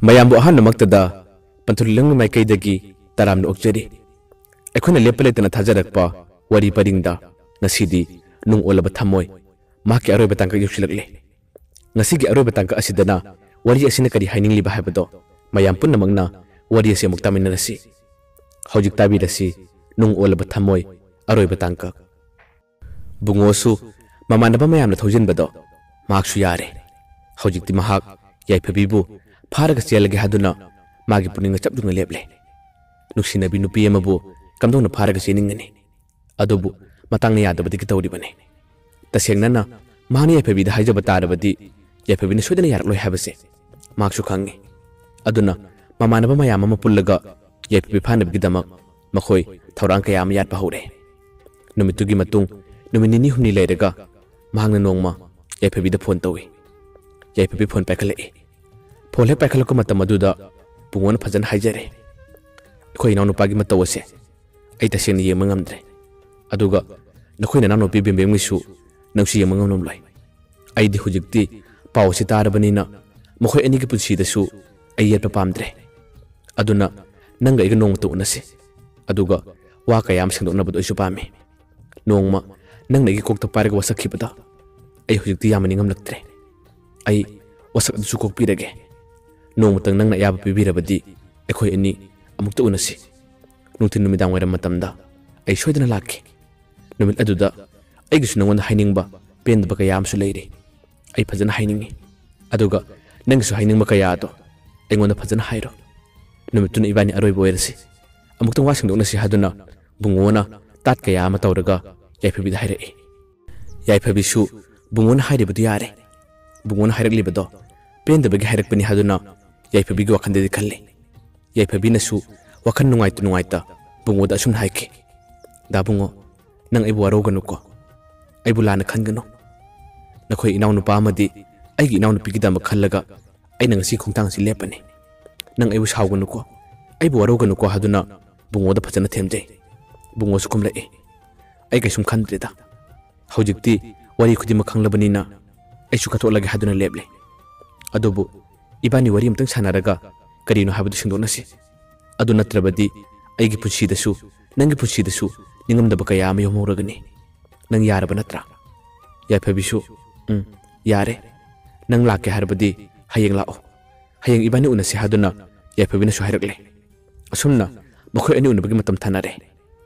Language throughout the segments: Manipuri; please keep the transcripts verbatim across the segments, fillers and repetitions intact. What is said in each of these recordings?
ꯃꯌꯥꯝꯕꯨ ꯑꯍꯥꯟꯕꯃꯛꯇꯗ ꯄꯟꯊꯨꯂꯤꯂꯝꯒꯤ ꯃꯥꯏꯀꯩꯗꯒꯤ ꯇꯔꯥꯝꯅ ꯑꯣꯛꯆꯔꯤ꯫ ꯑꯩꯈꯣꯏꯅ ꯂꯦꯞꯄ ꯂꯩꯇꯅ ꯊꯥꯖꯔꯛꯄ ꯋꯥꯔꯤ ꯄꯔꯤꯡꯗ ꯉꯁꯤꯗꯤ ꯅꯨꯡ ꯑꯣꯜꯂꯕ ꯊꯝꯃꯣꯏ, ꯃꯍꯥꯛꯀꯤ ꯑꯔꯣꯏꯕ ꯇꯥꯡꯀꯛ ꯌꯧꯁꯤꯜꯂꯛꯂꯦ꯫ ꯉꯁꯤꯒꯤ ꯑꯔꯣꯏꯕ ꯇꯥꯡꯀꯛ ꯑꯁꯤꯗꯅ ꯋꯥꯔꯤ ꯑꯁꯤꯅ ꯀꯔꯤ ꯍꯥꯏꯅꯤꯡꯂꯤꯕ ꯍꯥꯏꯕꯗꯣ ꯃꯌꯥꯝ ꯄꯨꯝꯅꯃꯛꯅ ꯋꯥꯔꯤ ꯑꯁꯤ ꯑꯃꯨꯛ ꯇꯥꯃꯤꯟꯅꯔꯁꯤ꯫ ꯍꯧꯖꯤꯛ ꯇꯥꯕꯤꯔꯁꯤ ꯅꯨꯡ ꯑꯣꯜꯂꯕ ꯊꯝꯃꯣꯏ ꯑꯔꯣꯏꯕ ꯇꯥꯡꯀꯛ꯫ ꯕꯨꯡꯉꯣꯁꯨ ꯃꯃꯥꯟꯅꯕ ꯃꯌꯥꯝꯅ ꯊꯧꯖꯤꯟꯕꯗꯣ ꯃꯍꯥꯛꯁꯨ ꯌꯥꯔꯦ꯫ ꯍꯧꯖꯤꯛꯇꯤ ꯃꯍꯥꯛ ꯌꯥꯏꯐꯕꯤꯕꯨ ꯐꯥꯔꯒ ꯆꯦꯜꯂꯒꯦ ꯍꯥꯏꯗꯨꯅ ꯃꯥꯒꯤ ꯄꯨꯛꯅꯤꯡꯗ ꯆꯞ ꯌꯨꯡꯅ ꯂꯦꯞꯂꯦ꯫ ꯅꯨꯡꯁꯤꯅꯕꯤ ꯅꯨꯄꯤ ꯑꯃꯕꯨ ꯀꯝꯗꯧꯅ ꯐꯥꯔꯒ ꯆꯦꯟꯅꯤꯡꯒꯅꯤ? ꯑꯗꯨꯕꯨ ꯃꯇꯥꯡꯅ ꯌꯥꯗꯕꯗꯒꯤ ꯇꯧꯔꯤꯕꯅꯤ꯫ ꯇꯁꯦꯡꯅꯅ ꯃꯍꯥꯛꯅ ꯌꯥꯏꯐꯕꯤꯗ ꯍꯥꯏꯖꯕ ꯇꯥꯔꯕꯗꯤ ꯌꯥꯏꯐꯕꯤꯅ ꯁꯣꯏꯗꯅ ꯌꯥꯔꯛꯂꯣꯏ ꯍꯥꯏꯕꯁꯦ ꯃꯍꯥꯛꯁꯨ ꯈꯪꯏ꯫ ꯑꯗꯨꯅ ꯃꯃꯥꯟꯅꯕ ꯃꯌꯥꯝ ꯑꯃ ꯄꯨꯜꯂꯒ ꯌꯥꯏꯐꯕꯤ ꯐꯥꯅꯕꯒꯤꯗꯃꯛ ꯃꯈꯣꯏ ꯊꯧꯔꯥꯡ ꯀꯌꯥ ꯑꯃ ꯌꯥꯠꯄ ꯍꯧꯔꯦ꯫ ꯅꯨꯃꯤꯠꯇꯨꯒꯤ ꯃꯇꯨꯡ ꯅꯨꯃꯤꯠ ꯅꯤꯅꯤ ꯍꯨꯝꯅꯤ ꯂꯩꯔꯒ ꯃꯍꯥꯛꯅ ꯅꯣꯡꯃ ꯌꯥꯏꯐꯕꯤꯗ ꯐꯣꯟ ꯇꯧꯏ꯫ ꯌꯥꯏꯐꯕꯤ ꯐꯣꯟ ꯄꯥꯏꯈꯠꯂꯛꯏ꯫ ꯐꯣꯟ ꯍꯦꯛ ꯄꯥꯏꯈꯠꯂꯛꯄ ꯃꯇꯝ ꯑꯗꯨꯗ ꯕꯨꯡꯉꯣꯅ ꯐꯖꯅ ꯍꯥꯏꯖꯔꯦ, "ꯑꯩꯈꯣꯏ ꯏꯅꯥꯎꯅꯨꯄꯥꯒꯤ ꯃꯇꯧ ꯑꯁꯦ ꯑꯩ ꯇꯁꯦꯡꯅ ꯌꯦꯡꯕ ꯉꯝꯗ꯭ꯔꯦ꯫ ꯑꯗꯨꯒ ꯅꯈꯣꯏ ꯅꯅꯥꯎꯅꯨꯄꯤ ꯕꯦꯝꯕꯦꯝꯒꯤꯁꯨ ꯅꯪꯁꯨ ꯌꯦꯡꯕ ꯉꯝꯂꯝꯂꯣꯏ꯫ ꯑꯩꯗꯤ ꯍꯧꯖꯤꯛꯇꯤ ꯄꯥꯎ ꯑꯁꯤ ꯇꯥꯔꯕꯅꯤꯅ ꯃꯈꯣꯏ ꯑꯅꯤꯒꯤ ꯄꯨꯟꯁꯤꯗꯁꯨ ꯑꯩ ꯌꯦꯠꯄ ꯄꯥꯝꯗ꯭ꯔꯦ꯫ ꯑꯗꯨꯅ ꯅꯪꯒ ꯑꯩꯒ ꯅꯣꯡꯃꯇ ꯎꯅꯁꯤ꯫ ꯑꯗꯨꯒ ꯋꯥ ꯀꯌꯥ ꯑꯃ ꯁꯦꯡꯗꯣꯛꯅꯕꯗꯣ ꯑꯩꯁꯨ ꯄꯥꯝꯃꯤ꯫ ꯅꯣꯡꯃ ꯅꯪꯅ ꯑꯩꯒꯤ ꯀꯣꯛꯇ ꯄꯥꯏꯔꯒ ꯋꯥꯁꯛꯈꯤꯕꯗꯣ ꯑꯩ ꯍꯧꯖꯤꯛꯇꯤ ꯌꯥꯝꯅ ꯅꯤꯡꯉꯝꯂꯛꯇ꯭ꯔꯦ꯫ ꯑꯩ ꯋꯥꯁꯛ ꯑꯗꯨꯁꯨ ꯀꯣꯛꯄꯤꯔꯒꯦ꯫ ꯅꯣꯡꯃꯇꯪ ꯅꯪꯅ ꯑꯌꯥꯕ ꯄꯤꯕꯤꯔꯕꯗꯤ ꯑꯩꯈꯣꯏ ꯑꯅꯤ ꯑꯃꯨꯛꯇ ꯎꯅꯁꯤ꯫ ꯅꯨꯡꯊꯤꯜ ꯅꯨꯃꯤꯗꯥꯡ ꯋꯥꯏꯔꯝ ꯃꯇꯝꯗ ꯑꯩ ꯁꯣꯏꯗꯅ ꯂꯥꯛꯀꯦ꯫ ꯅꯨꯃꯤꯠ ꯑꯗꯨꯗ ꯑꯩꯒꯤꯁꯨ ꯅꯉꯣꯟꯗ ꯍꯥꯏꯅꯤꯡꯕ ꯄꯦꯟꯗꯕ ꯀꯌꯥ ꯑꯃꯁꯨ ꯂꯩꯔꯤ꯫ ꯑꯩ ꯐꯖꯅ ꯍꯥꯏꯅꯤꯡꯉꯤ꯫ ꯑꯗꯨꯒ ꯅꯪꯒꯤꯁꯨ ꯍꯥꯏꯅꯤꯡꯕ ꯀꯌꯥ ꯑꯗꯣ ꯑꯩꯉꯣꯟꯗ ꯐꯖꯅ ꯍꯥꯏꯔꯣ꯫ ꯅꯨꯃꯤꯠꯇꯨꯅ ꯏꯕꯥꯅꯤ ꯑꯔꯣꯏꯕ ꯑꯣꯏꯔꯁꯤ꯫ ꯑꯃꯨꯛꯇꯪ ꯋꯥ ꯁꯦꯡꯗꯣꯛꯅꯁꯤ" ꯍꯥꯏꯗꯨꯅ ꯕꯨꯡꯉꯣꯅ ꯇꯥꯠ ꯀꯌꯥ ꯑꯃ ꯇꯧꯔꯒ ꯌꯥꯏꯐꯕꯤꯗ ꯍꯥꯏꯔꯛꯏ꯫ ꯌꯥꯏꯐꯕꯤꯁꯨ ꯕꯨꯡꯉꯣꯅ ꯍꯥꯏꯔꯤꯕꯗꯨ ꯌꯥꯔꯦ꯫ ꯕꯨꯡꯉꯣꯅ ꯍꯥꯏꯔꯛꯂꯤꯕꯗꯣ ꯄꯦꯟꯗꯕꯒꯤ ꯍꯥꯏꯔꯛꯄꯅꯤ ꯍꯥꯏꯗꯨꯅ ꯌꯥꯏꯐꯕꯤꯒꯤ ꯋꯥꯈꯜꯗꯗꯤ ꯈꯜꯂꯤ꯫ ꯌꯥꯏꯐꯕꯤꯅꯁꯨ ꯋꯥꯈꯜ ꯅꯨꯡꯉꯥꯏꯇ ꯅꯨꯡꯉꯥꯏꯇ ꯕꯨꯡꯉꯣꯗ ꯑꯁꯨꯝꯅ ꯍꯥꯏꯈꯤ, "ꯗꯥ ꯕꯨꯡꯉꯣ, ꯅꯪ ꯑꯩꯕꯨ ꯋꯥꯔꯧꯒꯅꯨꯀꯣ꯫ ꯑꯩꯕꯨ ꯂꯥꯟꯅ ꯈꯟꯒꯅꯨ꯫ ꯅꯈꯣꯏ ꯏꯅꯥꯎꯅꯨꯄꯥ ꯑꯃꯗꯤ ꯑꯩꯒꯤ ꯏꯅꯥꯎꯅꯨꯄꯤꯒꯤꯗꯃꯛ ꯈꯜꯂꯒ ꯑꯩꯅ ꯉꯁꯤ ꯈꯣꯡꯊꯥꯡ ꯑꯁꯤ ꯂꯦꯞꯄꯅꯤ꯫ ꯅꯪ ꯑꯩꯕꯨ ꯁꯥꯎꯒꯅꯨꯀꯣ, ꯑꯩꯕꯨ ꯋꯥꯔꯧꯒꯅꯨꯀꯣ" ꯍꯥꯏꯗꯨꯅ ꯕꯨꯡꯉꯣꯗ ꯐꯖꯅ ꯊꯦꯝꯖꯩ꯫ ꯕꯨꯡꯉꯣꯁꯨ ꯈꯨꯝꯂꯛꯏ, "ꯑꯩ ꯀꯩꯁꯨꯝ ꯈꯟꯗ꯭ꯔꯦꯗ꯫ ꯍꯧꯖꯤꯛꯇꯤ ꯋꯥꯔꯤ ꯈꯨꯗꯤꯡꯃꯛ ꯈꯪꯂꯕꯅꯤꯅ ꯑꯩꯁꯨ ꯀꯠꯊꯣꯛꯂꯒꯦ" ꯍꯥꯏꯗꯨꯅ ꯂꯦꯞꯂꯦ꯫ ꯑꯗꯨꯕꯨ ꯏꯕꯥꯅꯤ ꯋꯥꯔꯤ ꯑꯃꯇꯪ ꯁꯥꯟꯅꯔꯒ ꯀꯔꯤꯅꯣ ꯍꯥꯏꯕꯗꯨ ꯁꯦꯡꯗꯣꯛꯅꯁꯤ꯫ ꯑꯗꯨ ꯅꯠꯇ꯭ꯔꯕꯗꯤ ꯑꯩꯒꯤ ꯄꯨꯟꯁꯤꯗꯁꯨ, ꯅꯪꯒꯤ ꯄꯨꯟꯁꯤꯗꯁꯨ ꯅꯤꯡꯉꯝꯗꯕ ꯀꯌꯥ ꯑꯃ ꯌꯣꯝꯍꯧꯔꯒꯅꯤ꯫ ꯅꯪ ꯌꯥꯔꯕ ꯅꯠꯇ꯭ꯔꯥ?" ꯌꯥꯏꯐꯕꯤꯁꯨ, "ꯎꯝ, ꯌꯥꯔꯦ꯫ ꯅꯪ ꯂꯥꯛꯀꯦ ꯍꯥꯏꯔꯕꯗꯤ ꯍꯌꯦꯡ ꯂꯥꯛꯑꯣ꯫ ꯍꯌꯦꯡ ꯏꯕꯥꯅꯤ ꯎꯅꯁꯤ" ꯍꯥꯏꯗꯨꯅ ꯌꯥꯏꯐꯕꯤꯅꯁꯨ ꯍꯥꯏꯔꯛꯂꯦ꯫ ꯑꯁꯨꯝꯅ ꯃꯈꯣꯏ ꯑꯅꯤ ꯎꯅꯕꯒꯤ ꯃꯇꯝ ꯊꯥꯅꯔꯦ꯫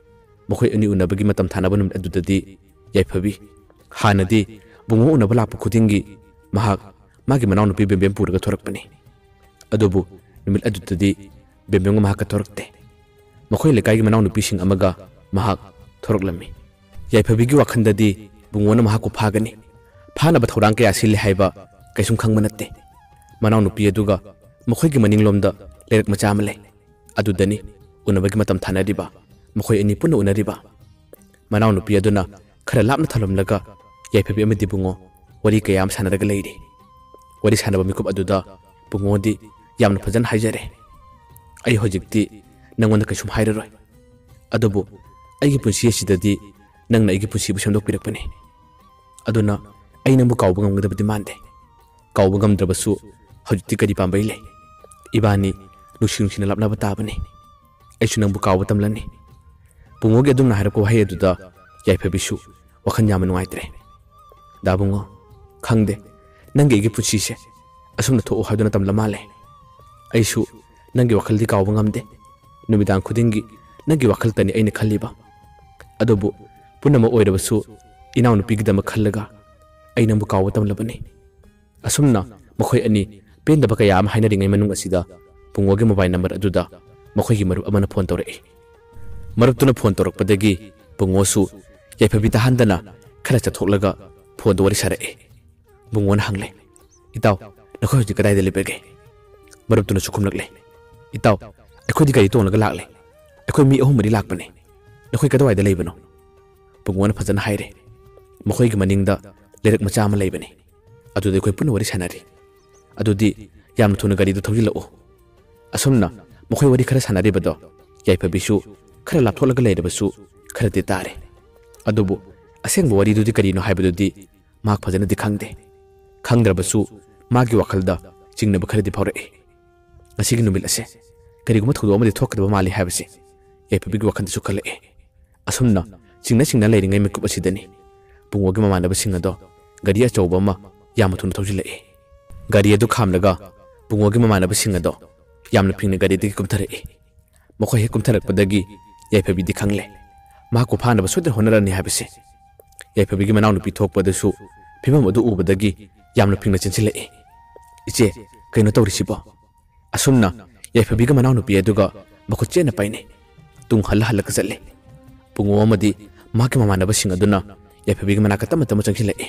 ꯃꯈꯣꯏ ꯑꯅꯤ ꯎꯅꯕꯒꯤ ꯃꯇꯝ ꯊꯥꯅꯕ ꯅꯨꯃꯤꯠ ꯑꯗꯨꯗꯗꯤ ꯌꯥꯏꯐꯕꯤ ꯍꯥꯟꯅꯗꯤ ꯕꯨꯡꯉꯣ ꯎꯅꯕ ꯂꯥꯛꯄ ꯈꯨꯗꯤꯡꯒꯤ ꯃꯍꯥꯛ ꯃꯥꯒꯤ ꯃꯅꯥꯎꯅꯨꯄꯤ ꯕꯦꯝꯕꯦꯝ ꯄꯨꯔꯒ ꯊꯣꯔꯛꯄꯅꯤ꯫ ꯑꯗꯨꯕꯨ ꯅꯨꯃꯤꯠ ꯑꯗꯨꯗꯗꯤ ꯕꯦꯝꯕꯦꯝꯒ ꯃꯍꯥꯛꯀ ꯊꯣꯔꯛꯇꯦ꯫ ꯃꯈꯣꯏ ꯂꯩꯀꯥꯏꯒꯤ ꯃꯅꯥꯎꯅꯨꯄꯤꯁꯤꯡ ꯑꯃꯒ ꯃꯍꯥꯛ ꯊꯣꯔꯛꯂꯝꯃꯤ꯫ ꯌꯥꯏꯐꯕꯤꯒꯤ ꯋꯥꯈꯜꯗꯗꯤ ꯕꯨꯡꯉꯣꯅ ꯃꯍꯥꯛꯄꯨ ꯐꯥꯒꯅꯤ, ꯐꯥꯅꯕ ꯊꯧꯔꯥꯡ ꯀꯌꯥ ꯁꯤꯜꯂꯤ ꯍꯥꯏꯕ ꯀꯩꯁꯨꯝ ꯈꯪꯕ ꯅꯠꯇꯦ꯫ ꯃꯅꯥꯎꯅꯨꯄꯤ ꯑꯗꯨꯒ ꯃꯈꯣꯏꯒꯤ ꯃꯅꯤꯡꯂꯣꯝꯗ ꯂꯩꯔꯛ ꯃꯆꯥ ꯑꯃ ꯂꯩ꯫ ꯑꯗꯨꯗꯅꯤ ꯎꯅꯕꯒꯤ ꯃꯇꯝ ꯊꯥꯅꯔꯤꯕ, ꯃꯈꯣꯏ ꯑꯅꯤ ꯄꯨꯟꯅ ꯎꯅꯔꯤꯕ꯫ ꯃꯅꯥꯎꯅꯨꯄꯤ ꯑꯗꯨꯅ ꯈꯔ ꯂꯥꯞꯅ ꯊꯝꯂꯝꯂꯒ ꯌꯥꯏꯐꯕꯤ ꯑꯃꯗꯤ ꯕꯨꯡꯉꯣ ꯋꯥꯔꯤ ꯀꯌꯥ ꯑꯃ ꯁꯥꯟꯅꯔꯒ ꯂꯩꯔꯤ꯫ ꯋꯥꯔꯤ ꯁꯥꯟꯅꯕ ꯃꯤꯀꯨꯞ ꯑꯗꯨꯗ ꯕꯨꯡꯉꯣꯗꯤ ꯌꯥꯝꯅ ꯐꯖꯅ ꯍꯥꯏꯖꯔꯦ꯫ "ꯑꯩ ꯍꯧꯖꯤꯛꯇꯤ ꯅꯪꯉꯣꯟꯗ ꯀꯩꯁꯨꯝ ꯍꯥꯏꯔꯔꯣꯏ꯫ ꯑꯗꯨꯕꯨ ꯑꯩꯒꯤ ꯄꯨꯟꯁꯤ ꯑꯁꯤꯗꯗꯤ ꯅꯪꯅ ꯑꯩꯒꯤ ꯄꯨꯟꯁꯤꯕꯨ ꯁꯦꯝꯗꯣꯛꯄꯤꯔꯛꯄꯅꯤ꯫ ꯑꯗꯨꯅ ꯑꯩ ꯅꯪꯕꯨ ꯀꯥꯎꯕ ꯉꯝꯒꯗꯕꯗꯤ ꯃꯥꯟꯗꯦ꯫ ꯀꯥꯎꯕ ꯉꯝꯗ꯭ꯔꯕꯁꯨ ꯍꯧꯖꯤꯛꯇꯤ ꯀꯔꯤ ꯄꯥꯝꯕꯩ ꯂꯩ? ꯏꯕꯥꯅꯤ ꯅꯨꯡꯁꯤ ꯅꯨꯡꯁꯤꯅ ꯂꯥꯞꯅꯕ ꯇꯥꯕꯅꯤ꯫ ꯑꯩꯁꯨ ꯅꯪꯕꯨ ꯀꯥꯎꯕ ꯇꯝꯂꯅꯤ꯫" ꯕꯨꯡꯉꯣꯒꯤ ꯑꯗꯨꯝꯅ ꯍꯥꯏꯔꯛꯄ ꯋꯥꯍꯩ ꯑꯗꯨꯗ ꯌꯥꯏꯐꯕꯤꯁꯨ ꯋꯥꯈꯜ ꯌꯥꯝꯅ ꯅꯨꯡꯉꯥꯏꯇ꯭ꯔꯦ꯫ "ꯗꯥ ꯕꯨꯡꯉꯣ, ꯈꯪꯗꯦ, ꯅꯪꯒꯤ ꯑꯩꯒꯤ ꯄꯨꯟꯁꯤꯁꯦ ꯑꯁꯨꯝꯅ ꯊꯣꯛꯎ ꯍꯥꯏꯗꯨꯅ ꯇꯝꯂ ꯃꯥꯜꯂꯦ꯫ ꯑꯩꯁꯨ ꯅꯪꯒꯤ ꯋꯥꯈꯜꯗꯤ ꯀꯥꯎꯕ ꯉꯝꯗꯦ꯫ ꯅꯨꯃꯤꯗꯥꯡ ꯈꯨꯗꯤꯡꯒꯤ ꯅꯪꯒꯤ ꯋꯥꯈꯜꯇꯅꯤ ꯑꯩꯅ ꯈꯜꯂꯤꯕ꯫ ꯑꯗꯨꯕꯨ ꯄꯨꯝꯅꯃꯛ ꯑꯣꯏꯔꯕꯁꯨ ꯏꯅꯥꯎꯅꯨꯄꯤꯒꯤꯗꯃꯛ ꯈꯜꯂꯒ ꯑꯩ ꯅꯪꯕꯨ ꯀꯥꯎꯕ ꯇꯝꯂꯕꯅꯤ꯫" ꯑꯁꯨꯝꯅ ꯃꯈꯣꯏ ꯑꯅꯤ ꯄꯦꯟꯗꯕ ꯀꯌꯥ ꯑꯃ ꯍꯥꯏꯅꯔꯤꯉꯩ ꯃꯅꯨꯡ ꯑꯁꯤꯗ ꯕꯨꯡꯉꯣꯒꯤ ꯃꯣꯕꯥꯏꯜ ꯅꯝꯕꯔ ꯑꯗꯨꯗ ꯃꯈꯣꯏꯒꯤ ꯃꯔꯨꯞ ꯑꯃꯅ ꯐꯣꯟ ꯇꯧꯔꯛꯏ꯫ ꯃꯔꯨꯞꯇꯨꯅ ꯐꯣꯟ ꯇꯧꯔꯛꯄꯗꯒꯤ ꯕꯨꯡꯉꯣꯁꯨ ꯌꯥꯏꯐꯕꯤ ꯇꯥꯍꯟꯗꯅ ꯈꯔ ꯆꯠꯊꯣꯛꯂꯒ ꯐꯣꯟꯗ ꯋꯥꯔꯤ ꯁꯥꯔꯛꯏ꯫ ꯕꯨꯡꯉꯣꯅ ꯍꯪꯂꯦ, "ꯏꯇꯥꯎ, ꯅꯈꯣꯏ ꯍꯧꯖꯤꯛ ꯀꯗꯥꯏꯗ ꯂꯩꯕꯒꯦ?" ꯃꯔꯨꯞꯇꯨꯅꯁꯨ ꯈꯨꯝꯂꯛꯂꯦ, "ꯏꯇꯥꯎ, ꯑꯩꯈꯣꯏꯗꯤ ꯒꯥꯔꯤ ꯇꯣꯡꯂꯒ ꯂꯥꯛꯂꯦ꯫ ꯑꯩꯈꯣꯏ ꯃꯤ ꯑꯍꯨꯝ ꯃꯔꯤ ꯂꯥꯛꯄꯅꯦ꯫ ꯅꯈꯣꯏ ꯀꯗꯥꯏꯗ ꯂꯩꯕꯅꯣ?" ꯕꯨꯡꯉꯣꯅ ꯐꯖꯅ ꯍꯥꯏꯔꯦ, "ꯃꯈꯣꯏꯒꯤ ꯃꯅꯤꯡꯗ ꯂꯩꯔꯛ ꯃꯆꯥ ꯑꯃ ꯂꯩꯕꯅꯤ꯫ ꯑꯗꯨꯗ ꯑꯩꯈꯣꯏ ꯄꯨꯟꯅ ꯋꯥꯔꯤ ꯁꯥꯟꯅꯔꯤ꯫ ꯑꯗꯨꯗꯤ ꯌꯥꯝꯅ ꯊꯨꯅ ꯒꯥꯔꯤꯗꯨ ꯊꯧꯖꯤꯜꯂꯛꯎ꯫" ꯑꯁꯨꯝꯅ ꯃꯈꯣꯏ ꯋꯥꯔꯤ ꯈꯔ ꯁꯥꯟꯅꯔꯤꯕꯗꯣ ꯌꯥꯏꯐꯕꯤꯁꯨ ꯈꯔ ꯂꯥꯞꯊꯣꯛꯂꯒ ꯂꯩꯔꯕꯁꯨ ꯈꯔꯗꯤ ꯇꯥꯔꯦ꯫ ꯑꯗꯨꯕꯨ ꯑꯁꯦꯡꯕ ꯋꯥꯔꯤꯗꯨꯗꯤ ꯀꯔꯤꯅꯣ ꯍꯥꯏꯕꯗꯨꯗꯤ ꯃꯍꯥꯛ ꯐꯖꯅꯗꯤ ꯈꯪꯗꯦ꯫ ꯈꯪꯗ꯭ꯔꯕꯁꯨ ꯃꯥꯒꯤ ꯋꯥꯈꯜꯗ ꯆꯤꯡꯅꯕ ꯈꯔꯗꯤ ꯐꯥꯎꯔꯛꯏ꯫ ꯉꯁꯤꯒꯤ ꯅꯨꯃꯤꯠ ꯑꯁꯦ ꯀꯔꯤꯒꯨꯝꯕ ꯊꯧꯗꯣꯛ ꯑꯃꯗꯤ ꯊꯣꯛꯀꯗꯕ ꯃꯥꯜꯂꯤ ꯍꯥꯏꯕꯁꯤ ꯌꯥꯏꯐꯕꯤꯒꯤ ꯋꯥꯈꯜꯗꯁꯨ ꯈꯜꯂꯛꯏ꯫ ꯑꯁꯨꯝꯅ ꯆꯤꯡꯅ ꯆꯤꯡꯅ ꯂꯩꯔꯤꯉꯩ ꯃꯤꯀꯨꯞ ꯑꯁꯤꯗꯅꯤ ꯄꯨꯡꯉꯣꯒꯤ ꯃꯃꯥꯟꯅꯕꯁꯤꯡ ꯑꯗꯣ ꯒꯥꯔꯤ ꯑꯆꯧꯕ ꯑꯃ ꯌꯥꯝꯅ ꯊꯨꯅ ꯊꯧꯖꯤꯜꯂꯛꯏ꯫ ꯒꯥꯔꯤ ꯑꯗꯨ ꯈꯥꯝꯂꯒ ꯄꯨꯡꯉꯣꯒꯤ ꯃꯃꯥꯟꯅꯕꯁꯤꯡ ꯑꯗꯣ ꯌꯥꯝꯅ ꯐꯤꯡꯅ ꯒꯥꯔꯤꯗꯒꯤ ꯀꯨꯝꯊꯔꯛꯏ꯫ ꯃꯈꯣꯏ ꯍꯦꯛ ꯀꯨꯝꯊꯔꯛꯄꯗꯒꯤ ꯌꯥꯏꯐꯕꯤꯗꯤ ꯈꯪꯂꯦ, ꯃꯍꯥꯛꯄꯨ ꯐꯥꯅꯕ ꯁꯣꯏꯗꯅ ꯍꯣꯠꯅꯔꯅꯤ ꯍꯥꯏꯕꯁꯦ꯫ ꯌꯥꯏꯐꯕꯤꯒꯤ ꯃꯅꯥꯎꯅꯨꯄꯤ ꯊꯣꯛꯄꯗꯁꯨ ꯐꯤꯕꯝ ꯑꯗꯨ ꯎꯕꯗꯒꯤ ꯌꯥꯝꯅ ꯐꯤꯡꯅ ꯆꯦꯟꯁꯤꯜꯂꯛꯏ꯫ "ꯏꯆꯦ, ꯀꯩꯅꯣ ꯇꯧꯔꯤꯁꯤꯕꯣ?" ꯑꯁꯨꯝꯅ ꯌꯥꯏꯐꯕꯤꯒ ꯃꯅꯥꯎꯅꯨꯄꯤ ꯑꯗꯨꯒ ꯃꯈꯨꯠ ꯆꯦꯠꯅ ꯄꯥꯏꯅꯩ꯫ ꯇꯨꯡ ꯍꯜꯂ ꯍꯜꯂꯒ ꯆꯠꯂꯤ꯫ ꯄꯨꯡꯉꯣ ꯑꯃꯗꯤ ꯃꯍꯥꯛꯀꯤ ꯃꯃꯥꯟꯅꯕꯁꯤꯡ ꯑꯗꯨꯅ ꯌꯥꯏꯐꯕꯤꯒꯤ ꯃꯅꯥꯛꯇ ꯇꯞꯅ ꯇꯞꯅ ꯆꯪꯁꯤꯜꯂꯛꯏ꯫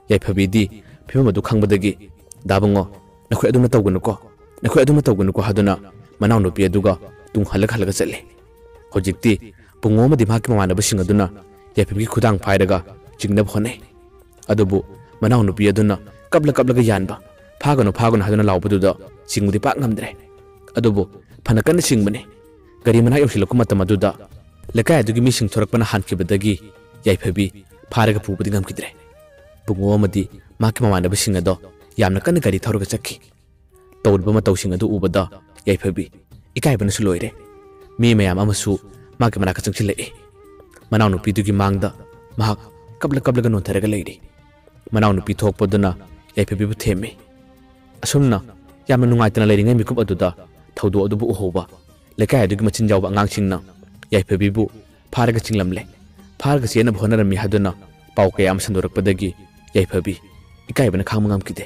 ꯌꯥꯏꯐꯕꯤꯗꯤ ꯐꯤꯕꯝ ꯑꯗꯨ ꯈꯪꯕꯗꯒꯤ, "ꯗꯥ ꯕꯨꯡꯉꯣ, ꯅꯈꯣꯏ ꯑꯗꯨꯝꯅ ꯇꯧꯒꯅꯨꯀꯣ, ꯅꯈꯣꯏ ꯑꯗꯨꯝꯅ ꯇꯧꯒꯅꯨꯀꯣ" ꯍꯥꯏꯗꯨꯅ ꯃꯅꯥꯎꯅꯨꯄꯤ ꯑꯗꯨꯒ ꯇꯨꯡ ꯍꯜꯂꯒ ꯍꯜꯂꯒ ꯆꯠꯂꯤ꯫ ꯍꯧꯖꯤꯛꯇꯤ ꯄꯨꯡꯉꯣ ꯑꯃꯗꯤ ꯃꯍꯥꯛꯀꯤ ꯃꯃꯥꯟꯅꯕꯁꯤꯡ ꯑꯗꯨꯅ ꯌꯥꯏꯐꯕꯤꯒꯤ ꯈꯨꯗꯥꯡ ꯄꯥꯏꯔꯒ ꯆꯤꯡꯅꯕ ꯍꯣꯠꯅꯩ꯫ ꯑꯗꯨꯕꯨ ꯃꯅꯥꯎꯅꯨꯄꯤ ꯑꯗꯨꯅ ꯀꯞꯂ ꯀꯞꯂꯒ ꯌꯥꯟꯕ, "ꯐꯥꯒꯅꯨ, ꯐꯥꯒꯅꯨ" ꯍꯥꯏꯗꯨꯅ ꯂꯥꯎꯕꯗꯨꯗ ꯆꯤꯡꯕꯗꯤ ꯄꯥꯛ ꯉꯝꯗ꯭ꯔꯦ꯫ ꯑꯗꯨꯕꯨ ꯐꯅ ꯀꯟꯅ ꯆꯤꯡꯕꯅꯤ꯫ ꯒꯥꯔꯤ ꯃꯅꯥꯛ ꯌꯧꯁꯤꯜꯂꯛꯄ ꯃꯇꯝ ꯑꯗꯨꯗ ꯂꯩꯀꯥꯏ ꯑꯗꯨꯒꯤ ꯃꯤꯁꯤꯡ ꯊꯣꯔꯛꯄꯅ ꯍꯥꯟꯈꯤꯕꯗꯒꯤ ꯌꯥꯏꯐꯕꯤ ꯐꯥꯔꯒ ꯄꯨꯕꯗꯤ ꯉꯝꯈꯤꯗ꯭ꯔꯦ꯫ ꯄꯨꯡꯉꯣ ꯑꯃꯗꯤ ꯃꯍꯥꯛꯀꯤ ꯃꯃꯥꯟꯅꯕꯁꯤꯡ ꯑꯗꯣ ꯌꯥꯝꯅ ꯀꯟꯅ ꯒꯥꯔꯤ ꯊꯧꯔꯒ ꯆꯠꯈꯤ꯫ ꯇꯧꯔꯤꯕ ꯃꯇꯧꯁꯤꯡ ꯑꯗꯨ ꯎꯕꯗ ꯌꯥꯏꯐꯕꯤ ꯏꯀꯥꯏꯕꯅꯁꯨ ꯂꯣꯏꯔꯦ꯫ ꯃꯤ ꯃꯌꯥꯝ ꯑꯃꯁꯨ ꯃꯍꯥꯛꯀꯤ ꯃꯅꯥꯛꯇ ꯆꯪꯁꯤꯜꯂꯛꯏ꯫ ꯃꯅꯥꯎꯅꯨꯄꯤꯗꯨꯒꯤ ꯃꯥꯡꯗ ꯃꯍꯥꯛ ꯀꯞꯂ ꯀꯞꯂꯒ ꯅꯣꯟꯊꯔꯒ ꯂꯩꯔꯤ꯫ ꯃꯅꯥꯎꯅꯨꯄꯤ ꯊꯣꯛꯄꯗꯨꯅ ꯌꯥꯏꯐꯕꯤꯕꯨ ꯊꯦꯝꯃꯤ꯫ ꯑꯁꯨꯝꯅ ꯌꯥꯝꯅ ꯅꯨꯡꯉꯥꯏꯇꯅ ꯂꯩꯔꯤꯉꯩ ꯃꯤꯀꯨꯞ ꯑꯗꯨꯗ ꯊꯧꯗꯣꯛ ꯑꯗꯨꯕꯨ ꯎꯍꯧꯕ ꯂꯩꯀꯥꯏ ꯑꯗꯨꯒꯤ ꯃꯆꯤꯟ ꯌꯥꯎꯕ ꯑꯉꯥꯡꯁꯤꯡꯅ ꯌꯥꯏꯐꯕꯤꯕꯨ ꯐꯥꯔꯒ ꯆꯤꯡꯂꯝꯂꯦ, ꯐꯥꯔꯒ ꯆꯦꯟꯅꯕ ꯍꯣꯠꯅꯔꯝꯃꯤ ꯍꯥꯏꯗꯨꯅ ꯄꯥꯎ ꯀꯌꯥ ꯑꯃ ꯁꯟꯗꯣꯔꯛꯄꯗꯒꯤ ꯌꯥꯏꯐꯕꯤ ꯏꯀꯥꯏꯕꯅ ꯈꯥꯡꯕ ꯉꯝꯈꯤꯗꯦ꯫